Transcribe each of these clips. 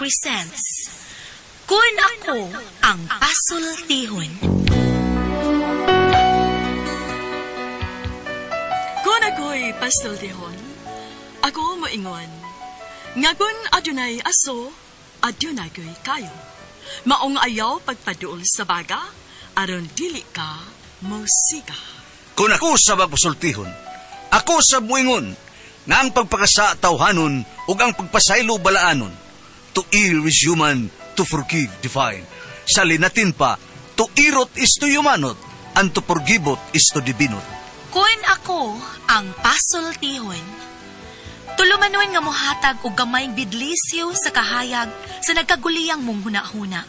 presents Kun Ako Ang Pasultihon. Kung ako'y pasultihon, ako moingon, nga kun adunay aso, adunay ko'y kayo. Maong ayaw pagpaduol sa baga, aron dili ka mosiga. Kung ako sa magpasultihon, ako sa muingon, nga ang pagpakasa tawhanon ug ang pagpasaylo balaanon. To err is human, to forgive divine. Sa linatin pa, to irot is to humanot, and to forgivot is to divinot. Kun ako ang pasultihon. Tulumanon nga mohatag og gamayng bidlisyo sa kahayag sa nagkaguliyang mong hunahuna.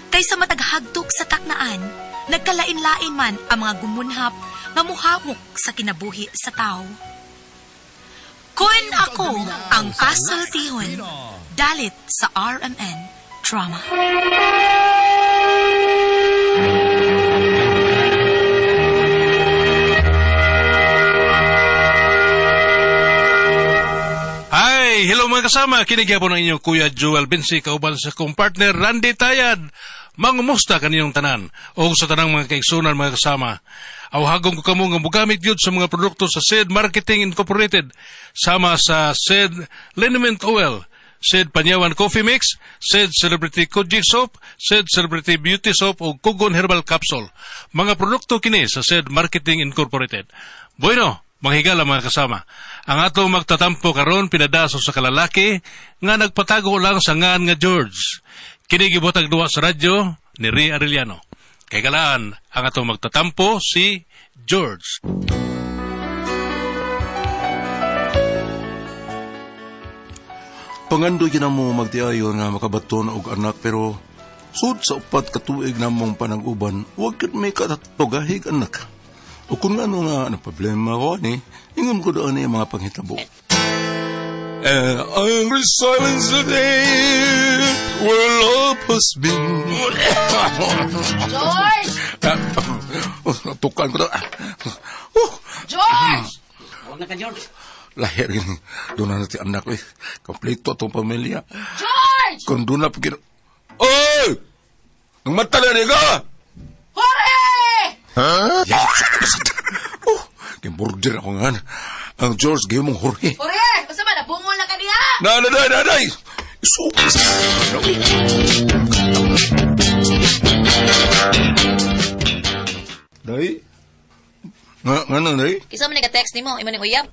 Kaysa mataghagtok sa taknaan, nagkalain-lain man ang mga gumunhap nga muhamok sa kinabuhi sa tao. Kun ako ang pasultihon, dalit sa RMN Drama. Hi! Hello mga kasama! Kini gyapon ang inyong Kuya Joel Binsi kauban sa kong partner Randy Tayad. Mangumusta kaniyong tanan o sa tanang mga kaigsunan mga kasama. Awhagong ko kamo nga mogamit gyud sa mga produkto sa SED Marketing Incorporated sama sa SED Liniment Oil, SED Panyawan Coffee Mix, SED Celebrity Kojic Soap, SED Celebrity Beauty Soap o Kugon Herbal Capsule. Mga produkto kini sa SED Marketing Incorporated. Bueno, manghigala mga kasama. Ang atong magtatampo karon pinadaso sa kalalaki nga nagpatago lang sa ngan nga George. Kini gibutag duwa sa radyo ni Ray Arellano. Kay galaan ang atong magtatampo si George. Pangandoy na mo magtiayon nga makabaton og anak pero sud sa upat ka tuig namong panag-uban, wag gyud may katugahig anak. O kung ano nga ano problema ko ani, ingon ko doon ang mga panghitabo. And angry silence of day where love has been. George! Oh, natukan ko na. Oh, George! lahir yun. Doon na natin anak ko eh. Kompleto itong pamilya. George! Kung doon na pag... Oy! Nang mata na niya ka! Jorge! Yeah. Oh, kimborder ako nga. Ang George, gayon mong Jorge. Jorge! Basta ba, nabungol na ka niya? Na, na, na, na, na! Isukis! Day? Nga, nga na, day? Kisa man nag-text nimo, imo ning uyab.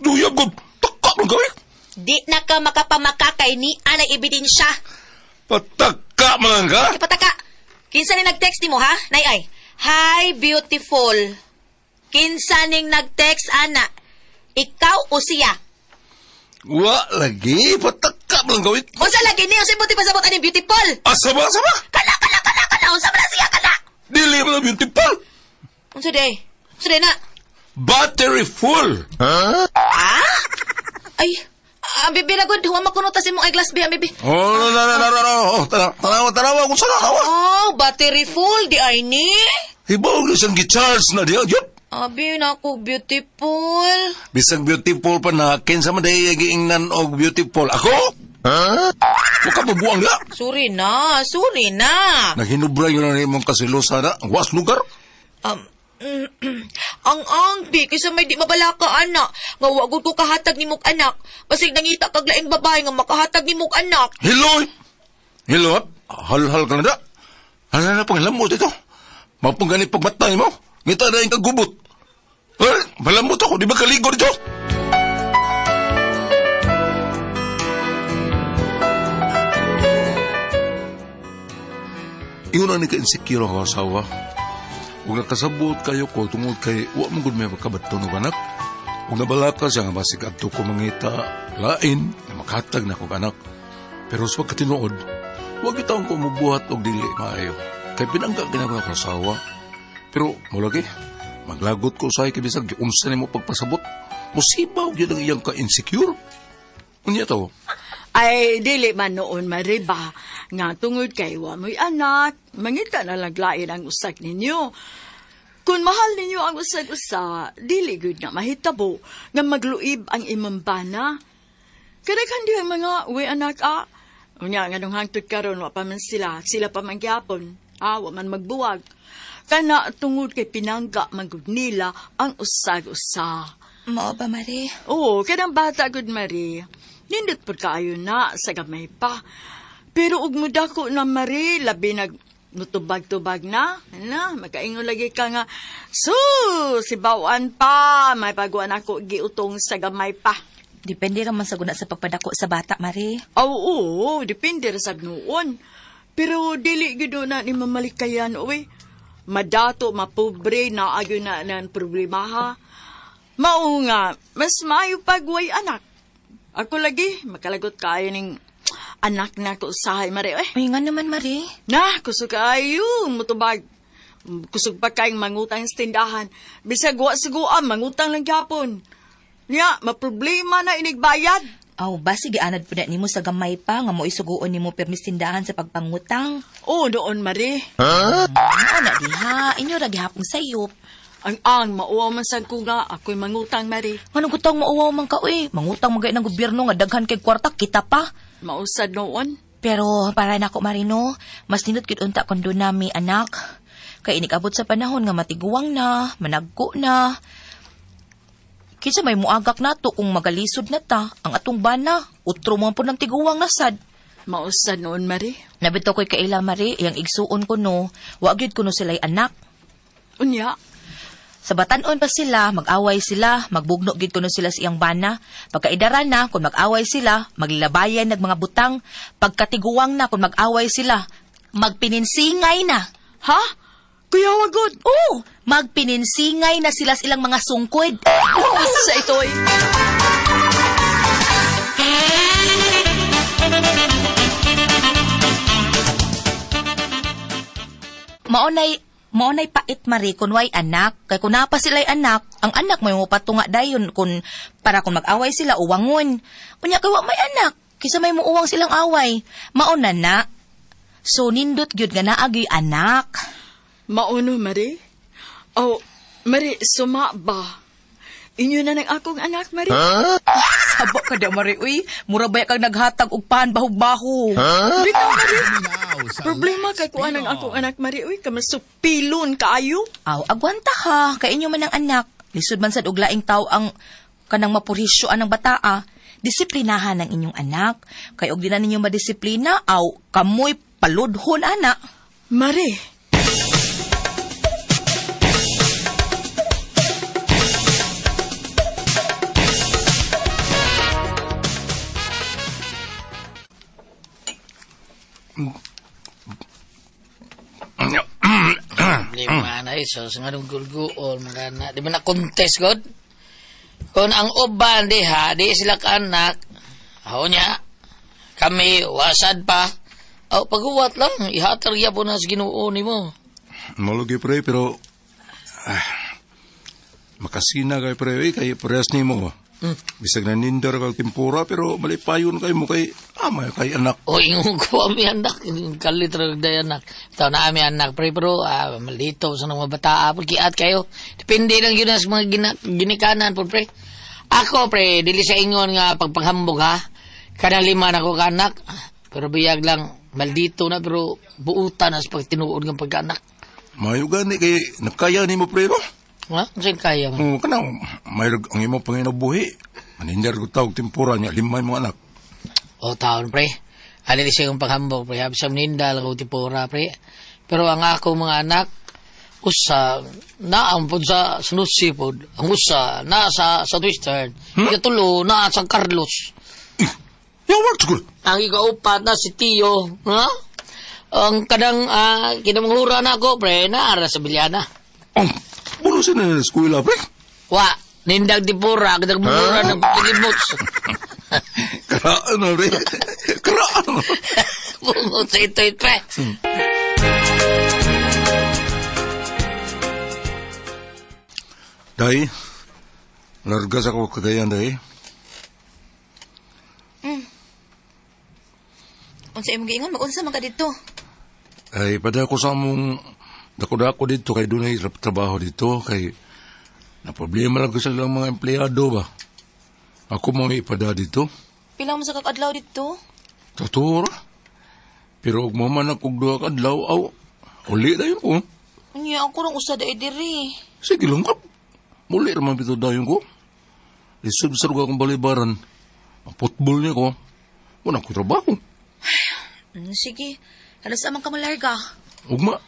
Duyab ko! Taka man kami! Di na ka makapamakakay ni anay ebidensya. Pataka man ka! Ipataka. Kinsa ning nag-text nimo ha? Nay ay. Hi beautiful. Kinsa ning nag-text ana? Ikaw o siya? Wa lagi! Pataka man gawin! Unsa lagi ni unsa buti pasabot aning beautiful? Asa ba? Asa ba? Kana kana kana kana unsa man na siya kana? Dili mo na beautiful! Unsa day? Unsa day na? Battery full! Ah? Ay, ang bibi na gud, huwa makuno ta si mong eyeglass bi, ang bibi. Oh, no, no, no, no, no, no. Oh, tanawa, tanawa, tanawa, kung saan tanawa. Oh, battery full di ay ni. Hibaw na siyang gicharge na diya. Yup. Abi nako beautiful. Bisag beautiful pa na, kinsa man dahil giingnan og beautiful. Ako? Huh? Huwag ka mabuang niya. Sorry na, sorry na. Naghinubra yun na imong kasilusa na. Ang was lugar. Ang angbi kaysa may di mabala ka anak. Nga wa gud ko kahatag ni mong anak. Basig nangita kag laing babae nga makahatag ni mong anak. Hello! Hello? Hal-hal ka na da. Hala na panglamot ito. Mapangganit pagmatay mo. Ngita na yung kagubot. Eh, malamot ako. Di ba kaligo dito? Ingon na ni ka-insecure ako asawa. Ug nakasabot kayo ko tungod kay wa man gud may makabaton og anak. Ug nabalaka siya nga basig adto ko mangita lain nga makatag na kog anak. Pero sa pagkatinuod, wa gitawon ko mubuhat og dili maayo. Kay pinangga gina ko ako asawa. Pero mo lagi, maglagot ko usahay kay bisag giunsa nimo pagpasabot. Musibaw gyud ang iyang ka-insecure. Unya to. Ay, dili man noon mariba. Nga tungod kay wa mo'y anak, mangita na lang lain ang usag ninyo. Kung mahal ninyo ang usag-usa, dili gud na mahitabo nga magluib ang imong bana. Kadaghan diha mga uwi anak a. Unya nga nung hangtod karon wa pa man sila, sila pa man gyapon. Ah, wa man magbuwag. Kana tungod kay pinangga man gud nila ang usag-usa. Mao ba, Mari? Oo, kanang bata gud Mari. Nindot pud kaayo na sa gamay pa. Pero ug mudako na Mari, labi nag mutubag-tubag na. Na, makaingon lagi ka nga, Sus, si bawan pa, may pagwan ako giutong sa gamay pa. Depende raman sa guna sa pagpadako sa bata, Mari. Oo, oo, depende ra sad noon. Pero dili gyud na ni mamalikayan uy. Madato, mapobre, naagyo na ng problema ha. Mao nga, mas maayo pag way anak. Ako lagi, makalagot kaayo ning anak na ko usahay, Mari. Eh, Uy, nga naman, Mari. na, kusog kaayo, mutubag. Kusog pa kayong mangutang sa tindahan. Bisag wa siguan, mangutang lang gyapon. Niya, maproblema na inigbayad. Aw, ba sige anad po na nimo sa gamay pa nga mo isuguon nimo permis tindahan sa pagpangutang. Oo, noon, Mari. Mao na diha, inyo ra gihapon sayop. Ang mauwaw man sad ko nga, ako'y mangutang, Mari. Nganong gutang mauwaw man ka uy, mangutang magay ng gobyerno nga daghan kay kwarta kita pa. Mausad noon. Pero para nako Marino, mas nindot gid unta kon doon nami anak. Kay inikabot sa panahon nga matiguang na, managko na. Kinsa may muagak nato kung magalisod na ta, ang atong bana, utro mo po ng tiguang na sad. Mausad noon, Mari. Nabito ko'y kaila Mari, iyang igsuon ko no, wa gyud kuno sila'y anak. Unya, Sa batanon pa sila, mag-away sila, magbugno gid kuno sila sa iyang bana. Pagkaidara na, kung mag-away sila, maglabayan nag mga butang. Pagkatiguang na, kung mag-away sila, magpininsingay na. ha? Kuya wagod. Oo, magpininsingay na sila sa ilang mga sungkod. Sa ito'y. Maunay, maunay pait Mari kun way anak, kay kun naa pa sila'y anak, ang anak mo yung patunga dayon kun para kung mag-away sila uwangon. Unya kay wa may anak, kaysa may muuwang silang away. Mauna na. So nindot gyud nga naa gyud anak. Mauno, Mari. Oh, Mari, suma ba? Inyo na ng akong anak, Mari. Sabo ka da Mari uy, mura ba kang naghatag og pan bahog-baho. Bitaw, Mari. Problema kay kuan ang akong anak, Mari. Uy, kamasupilon kaayo. Aw, agwanta ha, kay inyo man ang anak. Lisod man sad og laing tawo ang kanang mapurisyo anang bataa. Disiplinahan ang inyong anak. Kay og di na ninyo madisiplina, aw kamoy paludhon ana. Mari. Problema na iso sa nga gulguol mga na di ba na contest god? Kung ang uban diha di sila kaanak, aho niya kami wasad pa. Aw paguwat lang ihatag gyapon na sa Ginoo nimo. Malugi pre, pero makasina kay pre, eh, kay parehas nimo. Bisag nanindar kag tempura pero malipayon kay mo kay amay kay anak. O ingon ko ami anak, kalit ra day anak. Taw na ami anak pre pero malito sa mga bata ah, kiat kayo. Depende lang yun sa mga ginikanan po pre. Ako pre, dili sa ingon nga pagpanghambog ha. Kanang lima na ko kanak. Pero biyag lang maldito na pero buutan na sa pagtinuod ng pagkaanak. Mayo gani kay nakaya nimo pre no. Ha? Saan kaya man? Oo, kanang may ang imo panginabuhi. Manindar ko tawag tempura niya limay mo anak. O taon pre. Ali siya yung paghambog pre. Habi sa maninda lang ko tipura pre. Pero ang ako mga anak, usa naang pod sa Sanusi pod. Ang usa na sa Western. Ikatulo na sa Carlos. Ya works good. Ang ikaupat na si Tio. Ha? Ang kadang kinamangura na ako pre, naara sa Bilyana. Ang bulo sila na eskwela pre. Wa, nindag tipura, kadang mangura ng pilimot. Karaan na pre. Karaan. Bungot sa ito, pre. Day, largas ako kagayan day. Unsa imong giingon magunsa man ka didto? Ay, pada ko sa among dako-dako dito kay dunay trabaho dito kay na problema lang ko sa ilang mga empleyado ba. Ako mo ipada dito. Pila mo sa kakadlaw didto? Totoo ra. Pero og maman ako og duha ka adlaw, aw, uli dayon ko. Unya, ako rong usa dae diri. Sige lang kap. Muli raman pito dayon ko. Lisod sa akong balibaran. Ang football niya ko. Wala ko trabaho. Sige, alas amang kamalarga. Ugma.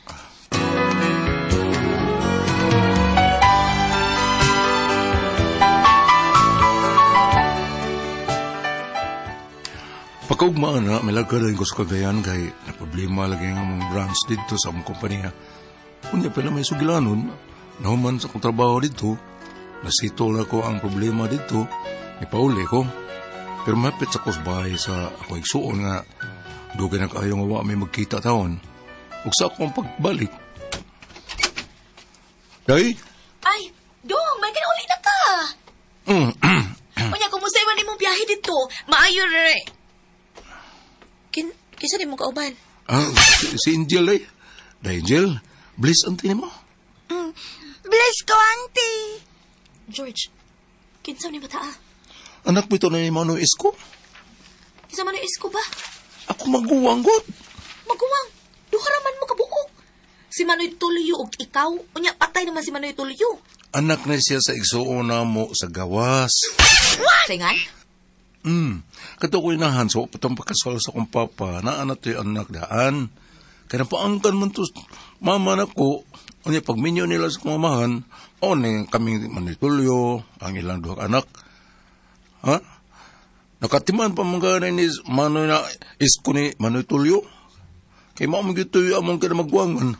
Pagkaugma na, may lagkadayin ko sa Cagayan kay na problema lagi nga among branch dito sa among kompanya. Unya pala may sugilanon, nahuman sa akong trabaho dito, nasitol ako ang problema dito, ipauli ko. Pero mapit sa kusbay sa ako igsuon nga dugay na kaayo nga wa may magkita taon. Ug sa akong pagbalik. Day? Ay, dong, may uli na ka. Unya, kumusta man imong biyahe dito? Maayo ra. Kinsa nimo kauban? Ah, si Angel eh. Day Angel, bliss auntie nimo. Bless ko, auntie. George, kinsa ni bata? Anak mo ito na ni Mano Isko. Kinsa man ni isko ba? Ako maguwang god. Maguwang, duha ra man mo kabuok. Si Manoy Tulio og ikaw, unya patay naman si Manoy Tulio. Anak na siya sa igsuon na mo sa gawas. Saingan? Kato ko inahan so patong pagkasal sa akong papa, naa na to'y anak daan. Kaya napaangkan man to mama na ko, unya pagminyo nila sa kumamahan, o ni kaming manitulyo, ang ilang duha ka anak. Ha? Nakatiman pa mga ni Manoy na isko ni Manoy Tulyo. Kay mao man gyud tuyo among kinamagwangan.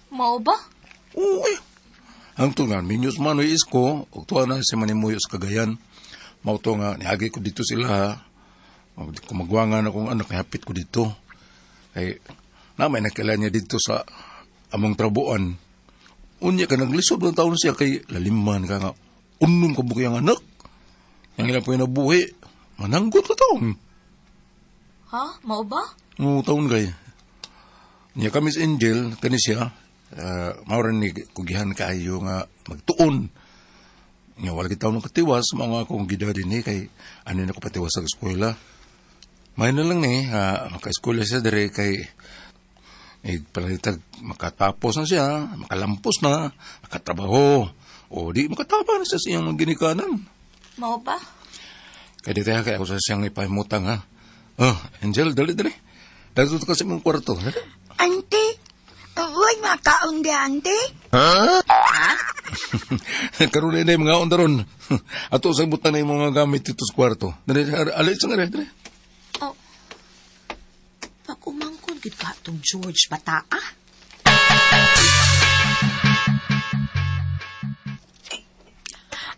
Mao ba? Oo eh. Ang tungan, minyos Manoy isko, ug tuwa na si Manimuyo sa Cagayan. Mao to nga, niagi ko dito sila ha. Kumagwangan akong anak, nihapit ko dito. Kay, namay nakilala niya dito sa among trabuan. Unya ka, naglisod ng taon siya kay laliman ka nga. Unong kabuki ang anak. Ang ilang po yung nabuhi, mananggot ka taon. Ha? Mao ba? Oo, taon kay. Niya kami sa Angel, kani siya, mauran ni kugihan kaayo nga magtuon. Nga wala kita ng katiwas, mga akong gida din eh, kay ano na ko patiwas sa eskwela. May na lang eh, maka-eskwela siya dire kay palalitag makatapos na siya, makalampos na, makatrabaho. O di makataba na siya sa iyang mga ginikanan. Mao ba? Kaya di tayo, kaya ako sa siyang ipahimutang ha. Oh, Angel, dali, dali. Dali ka sa imong kwarto. Dali. Auntie, huwag makaon di, auntie. Karoon na mga on daron. Ato sa butan na yung mga gamit dito sa kwarto. Dali, alit sa nga, dali. Oh. Pag-umangkon gid ka tong George bata ah.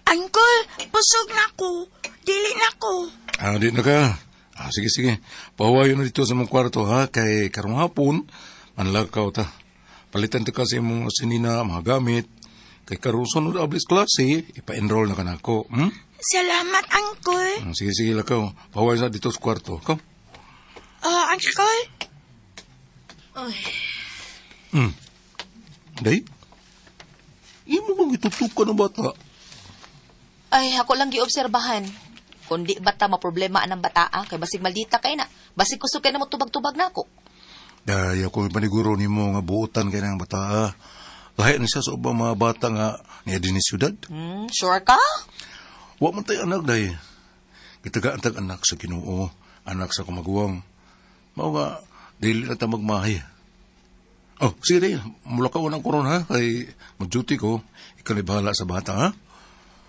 Uncle, busog na ko. Dili na ko. Ah, di na ka. Ah, sige, sige. Pahuwayo na dito sa mong kwarto, ha? Kay karong hapon, manlakaw ta. Palitan ta kasi mong sinina, mga gamit. Kay karong sunod ablis klase, ipa-enroll na ka na ako. Salamat, Uncle. Ah, sige, sige, lakaw. Pahuwayo na dito sa kwarto. Come. Uncle? Ay. Day? Imo bang itutukan ng bata? Ay, ako lang giobserbahan. Kundi bata maproblema anang bata ah, kay basig maldita kay na. Basig kusog kay na mo tubag-tubag nako. Dahil ako paniguro nimo nga buotan kay ng bata. ah. Lahi na siya sa ubang mga bata nga niya din ni siyudad. Sure ka? Wa man tay anak day. Gitagaan tag anak sa Ginoo, anak sa kumaguwang. Mao nga dili na ta magmahay. Oh, sige day, mula ka unang koron ha, kay mag-duty ko, ikaw na bahala sa bata ha.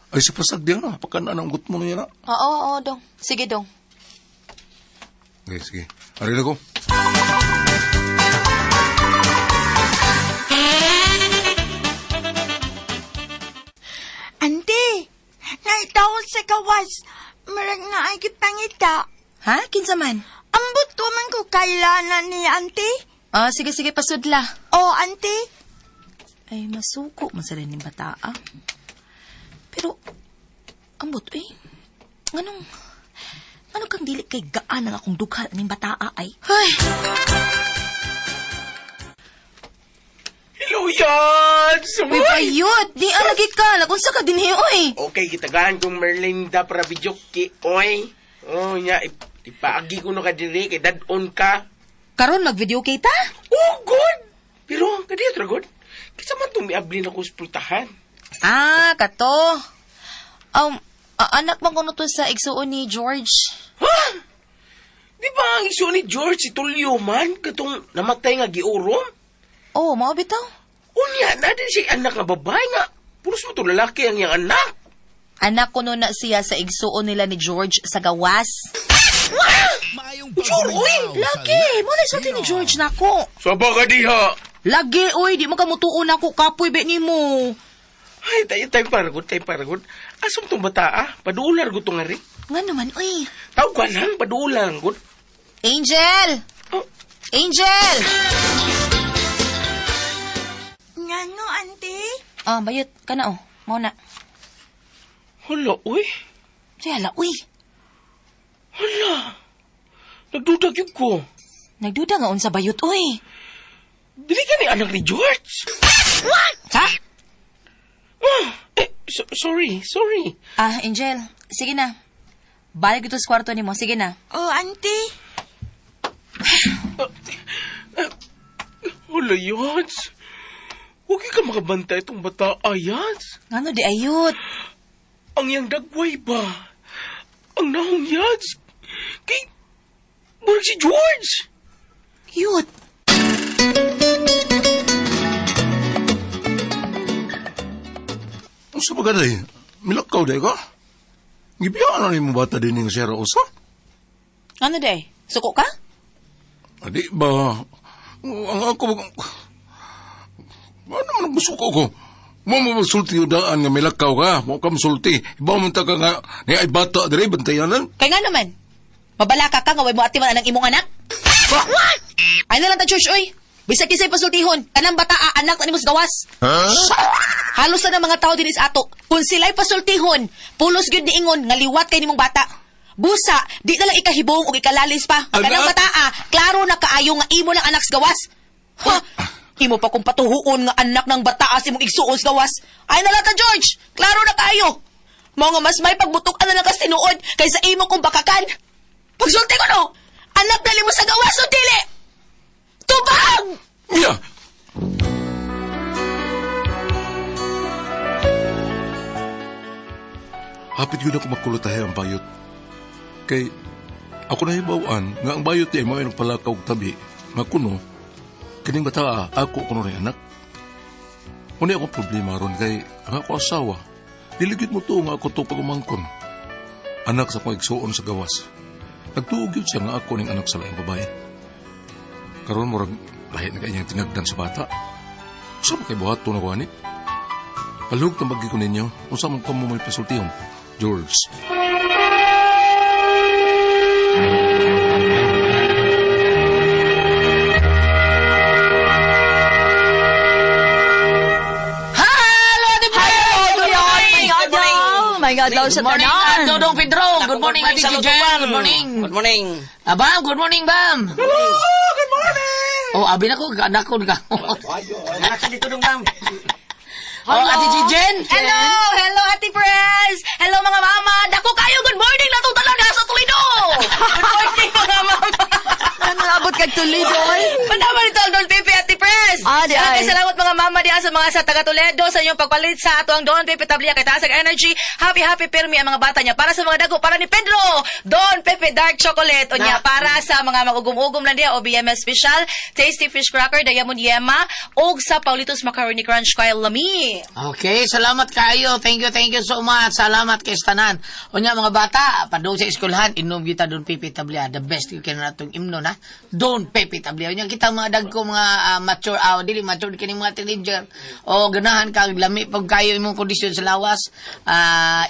Ay, si pasag diya, pagkanaan ang gut mo niya na. Oo, oo, dong. Sige, dong. Okay, sige. Ari na ko. Auntie, naitawag sa gawas. Marag na ay gipangita. Ha? Kinsa man? Ambot ko man ko kailanan ni auntie. Ah, sige, sige, pasudla. Oh, auntie. Ay, masuko man sa rin bata ah. Pero, ambot eh. Nganong, nganong kang dili kay gaan ang akong dughan aning bataa ay? Ay! Hello, yan! Uy, payot! Di alagi ka! Nakunsa ka din oy! Okay, gitagaan kong Merlinda para bijoki, oy. Oh, nya, ipaagi ko no ka diri, kay dad-on ka. Karon mag-video kita? Oh, good! Pero, kadiya tra, good. Kisa man itong miabli na ko sa pultahan. Ah, kato. Anak man kuno to sa igsuon ni George. Ha? Di ba ang iso ni George si Tulio man? Katong namatay nga giurom? Oh, mao bitaw. Unya, na din siya anak nga babae nga. Puros mo to lalaki ang iyang anak. Anak kuno na siya sa igsuon nila ni George sa gawas. George, uy! Lagi, mo na sulti ni George nako. Saba ka diha. Lagi, oy, di mo ka mutuon nako kapoy be nimo. Ay, tayo, tayo paragot, tayo paragot. Asam tong bata, ah? Padular ko tong ari. Nga naman, oy. Tawag ka lang, padular ko. Angel! Oh. Angel! Ngano, auntie? Ah, bayot ka na oh. Mao na. Hala, uy. Siya uy. Hala. Nagdudag yun ko. Nagduda nga unsa bayot, oy. Dili ka ni anak ni George. Ha? Ah, eh, sorry, sorry. Ah, Angel, sige na. Balik ito sa kwarto nimo, sige na. Oh, auntie. Hala, Yans. Huwag ka makabanta itong bata, Yans. Ngano di ayot? Ang iyang dagway ba? Ang nahong Yans. Kay, murag si George. Yut. Unsa ba gaday? Milakaw day ka? Gibiyaan na nimo bata din ning Sierra usa? Ano day? Suko ka? Adi ba? Ang ako ano man ang ko? Mo mo magsulti yung daan nga milakaw ka. Mo ka masulti. Iba mo ta ka nga ni ay bata dire bantayanan. Kay nga naman. Mabalaka ka nga way mo atiman anang imong anak. What? Ay na lang ta church oy. Bisag kisay pasultihon, kanang bata anak na nimo sa gawas. Huh? Halos na ng mga tao dinis ato. Kung sila'y pasultihon, pulos gyud niingon nga liwat kay nimong bata. Busa, di na lang ikahibong o ikalalis pa. Ang kanang Anak? bata klaro na kaayo nga imo lang anak sa gawas. Ha? Imo pa kung patuhuon nga anak ng bata sa imong igsuon sa gawas. Ay na lang ta George, klaro na kaayo. Mao nga mas may pagbutok na lang kas tinuod kaysa imo kong bakakan. Pagsulti ko no, anak dali mo sa gawas o dili. Tubag! Mia! Hapit yun ako makulot tayo ang bayot. Kay, ako na hibawan nga ang bayot ay mga nagpalakaw og tabi, nga kuno, kining bata ako kuno rin anak. Muna akong problema ron kay ang ako asawa. Diligid mo to nga ako to pagumangkon. Anak sa akong igsuon sa gawas. Nagtuog yun siya nga ako ning anak sa laing babae. Karon murag lahi na kanyang tinagdan sa bata. Sa ba kay buhat to na kuha ni? Palug na bagi ko ninyo. Unsa man kamo may pasultihon? George. Hello, Ate Fred! May adlaw sa Good morning, tanan. Dodong Pedro. Good morning, Ate Gijan. Good morning. Good morning. Ah, Bam, good morning, Bam. Hello, good morning. Oh, abi na ko, anak ko ka. Anak dito dong, ma'am. Oh, Ate Gijan. Hello! Hello, Ate Prez! Hello, mga mama! Dako kayo! Good morning! Natong tanan nga sa Toledo! Good morning, mga mama! Ano abot kag Toledo oy? Patama nito ang Don Pepe, Ate Prez! Ah, di ay. Salamat mga mama diha sa mga sa taga Toledo sa inyong pagpalit sa ato ang Don Pepe Tablia kay taas ang energy. Happy, happy pirmi ang mga bata niya. Para sa mga dago, para ni Pedro! Don Pepe Dark Chocolate. Unya, para sa mga magugum-ugum lang diha, OBMS Special, Tasty Fish Cracker, Diamond Yema, og sa Paulitos Macaroni Crunch kay Lami. Okay, salamat kayo. Thank you so much. Salamat kay Stanan. Unya mga bata, padung sa eskwelahan, inom kita Don Pepe Tablia. The best you can natong imno na. Don Pepe Tablia. Unya kita mga dagko mga mature, dili mature kini mga teenager. O ganahan kag lami pag kayo imong kondisyon sa lawas,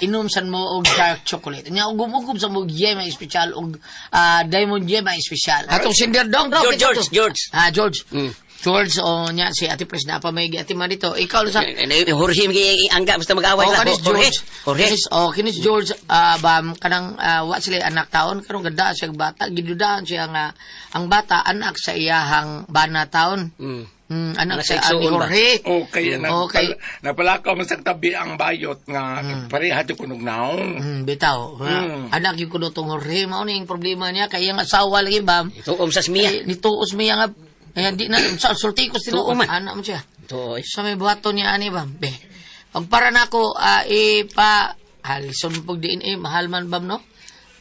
inom san mo og dark chocolate. Unya ugum-ugum sa mo yema espesyal og diamond yema espesyal. Atong sender dong, George, George, George. Ah, George. George o nya si Ate Pres na pa may ati man dito. Ikaw sa Jorge mi angga basta mag-away Oh, lang. kanis Jorge. George. Jorge. Kinis, oh, kinis George, bam, kanang, wa sila anak taon, karong ganda siya bata, gidudahan siya nga, ang bata, anak sa iyahang bana taon. Anak Anak sa sa ni igsuon ba? Jorge. Okay, Okay. Napalakaw man sa tabi ang bayot nga pareha di kunog naong. Bitaw. Anak yung kuno tong Jorge, mao ni ang problema niya, kay iyang asawa lagi, bam. Tuom sa smiya. Ay, nituos miya nga, ayan, di na, sa sulti ko Tuo tinuod, man. anak mo siya. Tuo. Sa may buhaton niya ani bam. Be. Pag para nako ipa alison pag DNA mahal man bam no.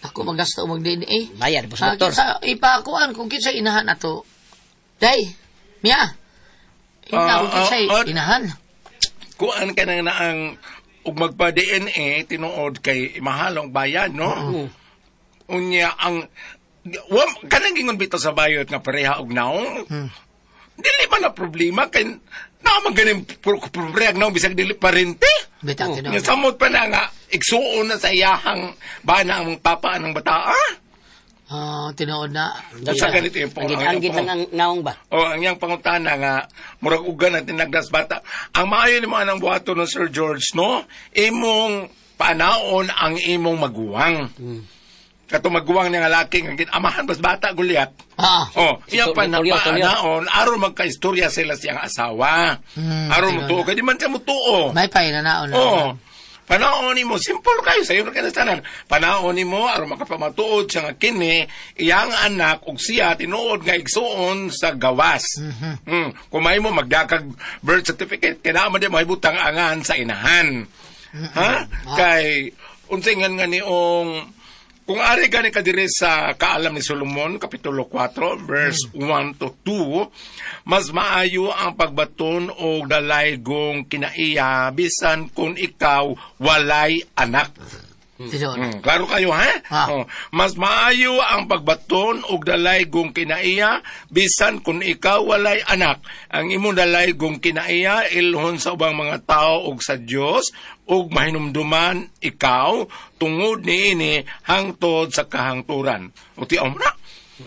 Ako magasto mag DNA. Bayad po sa doktor. Kinsa ipakuan kung kinsa inahan ato. Day. Mia. Ina kung kinsa inahan. Kuan ka na ang ug magpa DNA tinuod kay mahalong bayad no. Unya ang wa kanang gingon bitaw sa bayot nga pareha og naong. Dili man na problema kay naa man ganing pareha og naong bisag dili parente. Bitaw tinuod. Nga samot pa na nga igsuon na sa iyahang bana ang papa ng bataa. Oh, tinuod na. Sa ganito yung Anggit lang ang naong ba? O, ang iyang pangutana nga, murag ugan ang tinagdas bata. Ang maayo ni mo anang buhaton ng Sir George, no? Imong panaon ang imong maguwang. Kato maguwang niya nga laki, nga amahan bas bata, gulyat. Oh, iyang panaon, aron magkaistorya sila siyang asawa. Aron mutuo, kaya di man siya mutuo. May painanaon na. Oo. Panaon nimo, simple kayo sayo ra tanan. Panaon nimo aron makapamatuod siya nga kini iyang anak ug siya tinuod nga igsuon sa gawas. Kung may mo magdakag birth certificate kay naa man di mahibutang angan sa inahan. Ha? Kay unsay ngan nga niong kung ari gani ka diri sa Kaalam ni Solomon kapitulo 4 verse 1 to 2, mas maayo ang pagbaton og dalaygong kinaiya bisan kung ikaw walay anak. Klaro kayo ha? Oh, mas maayo ang pagbaton og dalaygong kinaiya bisan kung ikaw walay anak. Ang imong dalaygong kinaiya ilhon sa ubang mga tao og sa Dios ug mahinumduman ikaw tungod niini hangtod sa kahangturan. O ti na.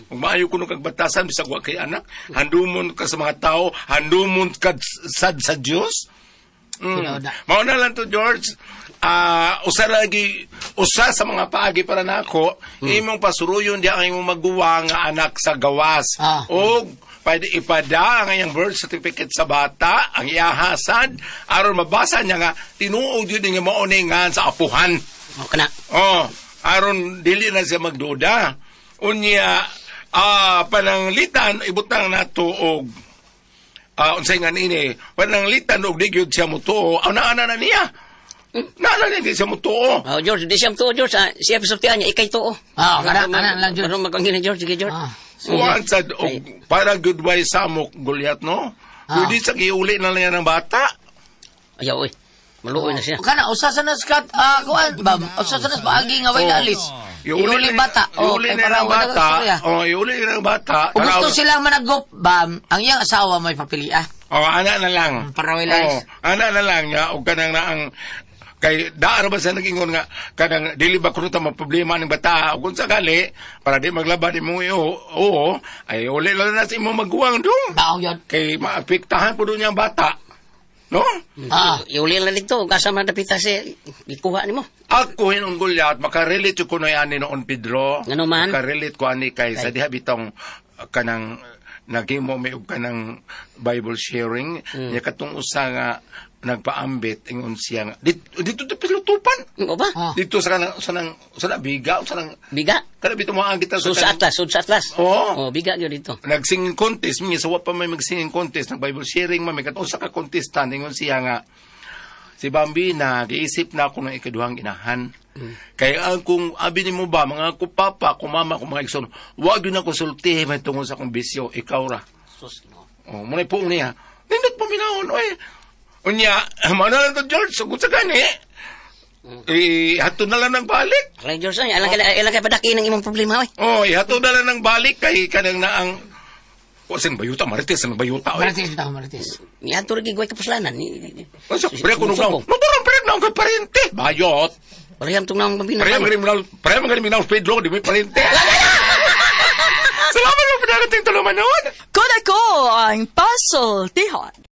Ug maayo kuno kag batasan bisag wa kay anak, handumon ka sa mga tao, handumon ka sad sa Dios. Mao na lang to George. Usa lagi usa sa mga paagi para nako imong pasuruyon diha ang imong maguwang nga anak sa gawas. Og pwede ipada ang iyang birth certificate sa bata, ang iyahasan aron mabasa niya nga tinuod yun nga mao ni nga sa apuhan. Oh, kana. Oh, aron dili na siya magduda. Unya pananglitan ibutang nato og unsay nga niini pananglitan og di gyud siya mutuo. Aw naana na niya. Naana niya di siya mutuo. Oh, George, di siya tuo, George. Siya pisultian niya, ikay tuo. Kana, kana lang, George. Pero magkangin George, sige, George. Kuan sad og para good way samok Goliath no. Pwede sa giuli na lang yan ng bata. Ayaw, oy. Maluoy na siya. Kana usa sa nas kat kuan bam, usa sa nas paagi nga way alis. Iuli bata. Oh, Iuli kay na para ng wala bata. istorya. Oh, iuli na ng bata. Kung gusto silang managop, bam, ang iyang asawa may papilia. Oh, ana na lang. Para way alis. Oh, ana na lang nga og kanang na ang kay daar ba sa nagingon nga kanang dili ba kuno ta maproblema ning bata ug kung sakali para di maglaba di mo oo ay uli lang na sa imong maguwang dong. Bao yun. Kay maapektahan po doon niyang bata. No? Iuli lang dito, kasa man dapita siya, ikuha nimo. Ako hinong Goliath, makarelate ko na yan noon, Pedro. Ngano man? Makarelate ko ani kay sa diha bitong kanang naghimo may og kanang Bible sharing niya katong usa nga nagpaambit ingon siya nga dito dito pilutupan. O ba? Dito sa kanang sa nang sa nang biga sa nang biga. Kana bitaw moagi ta Sud sa Atlas, sud sa Atlas. Oo. Oh, biga gyud dito. Nag-singing contest, mingi sa wa pa may mag-singing contest, nag Bible sharing man may katong usa ka contestant ingon siya nga si Bambina, giisip na ako ng ikaduhang inahan. Kaya ang kung abi nimo ba, mga ko papa, ko mama, ko mga igsoon, wag yun ako sultihi may tungod sa akong bisyo, ikaw ra. Sus, no. Oh, muna po niya. Nindot paminahon, oy. Unya, mana lang to George, sugod sa gani. Ihatod na lang ng balik. Alang George, ay, alang kay alang kay padaki ng imong problema oy. Oh, ihatod na lang ng balik kay kanang naang o sin bayuta marites ang bayuta oy. Marites bitaw, marites. Niadto ra gigway kapuslanan. Asa pre kuno na. Natural pre na kay parente. Bayot. Pareham tong naong pambina. Pareha magaling Pedro, di mo parente. Salamat mo. Tagaan natin tulumanon. Kun ako ang pasultihon.